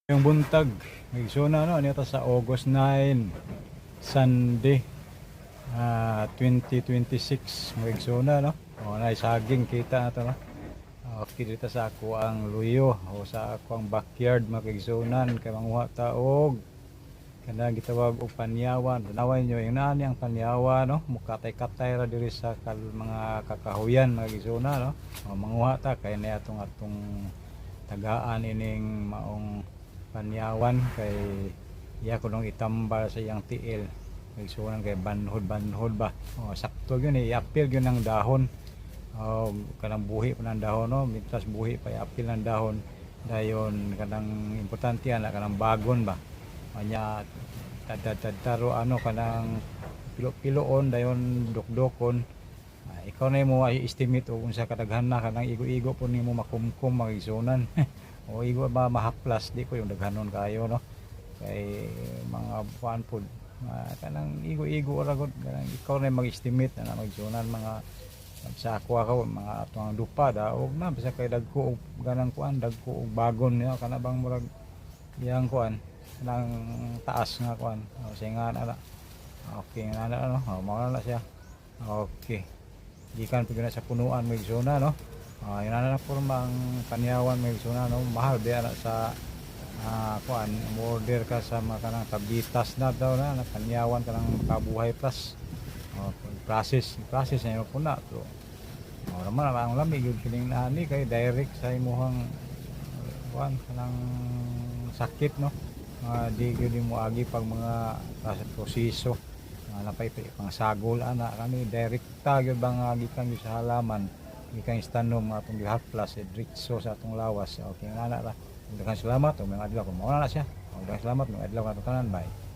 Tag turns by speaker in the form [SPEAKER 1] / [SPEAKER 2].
[SPEAKER 1] Maayong buntag, mga igsoon, no? Ano ito sa August 9, Sunday, 2026, mga igsoon, no? O, na saging kita na to, no? Okay, dito sa ako ang luyo o sa ako ang backyard, mga kaigsunan, kay manguha ta og kanang gitawag og panyawan. Tanawan niyo yung nani ang panyawa, no? Mukatay-katay ra diri sa mga kakahuyan, mga kaigsunan, no? O, manguha ta kay na atong atong tagaan ining maong panyawan kay iya kunong itambal sa iyang tiil, igsunan, kay banhod banhod ba. O, sakto yun eh, iapil yun ang dahon o kanang buhi pa ng dahon, no? Mintras buhi pa, iapil ng dahon dayon. Kanang importante ana, kanang bagon ba, kanya tadtadtaro, ano, kanang pilo-piloon dayon, dukdukon. Ikaw na mo ay estimate og unsa kadaghan na, kanang igo-igo po nimo makumkum, mga igsunan, o igo ba mahaplas. Di ko yung daghanon kayo, no? Kay mga kuan pod, mga kanang igo-igo ra gud, kanang ikaw na mag-estimate na mga igsunan. Mga sa ako ako mga atong dupa daog na bisa kay dagko og ganang kuan, dagko og bagon niya, kana bang murag iyang kuan, kanang taas nga kuan. O singa na. Okay na na, no? O, mao na na siya. Okay, gikan pag na sa punuan, mga igsoon, no? Yun na na porma ang panyawan, mga igsoon, no? Mahal biya na sa kuan, order ka sa mga kanang tabitas na daw na, na panyawan, kanang Makabuhay Plus. Oh, process process na yun po na to. Oh, naman ang lami gyud kining ani kay direct sa imuhang kuan, kanang sakit, no? Mga di gyud mo agi pag mga proseso mga napay pang sagol ana. Kani direkta gyud ba nga gikan gyud sa halaman, gikan sa tanom nga atong gihaplas eh, diretso sa atong lawas. Okay, ana ra. Daghang salamat ug mga adlaw. Mao na na siya. Daghang salamat, mga adlaw katong tanan. Bye.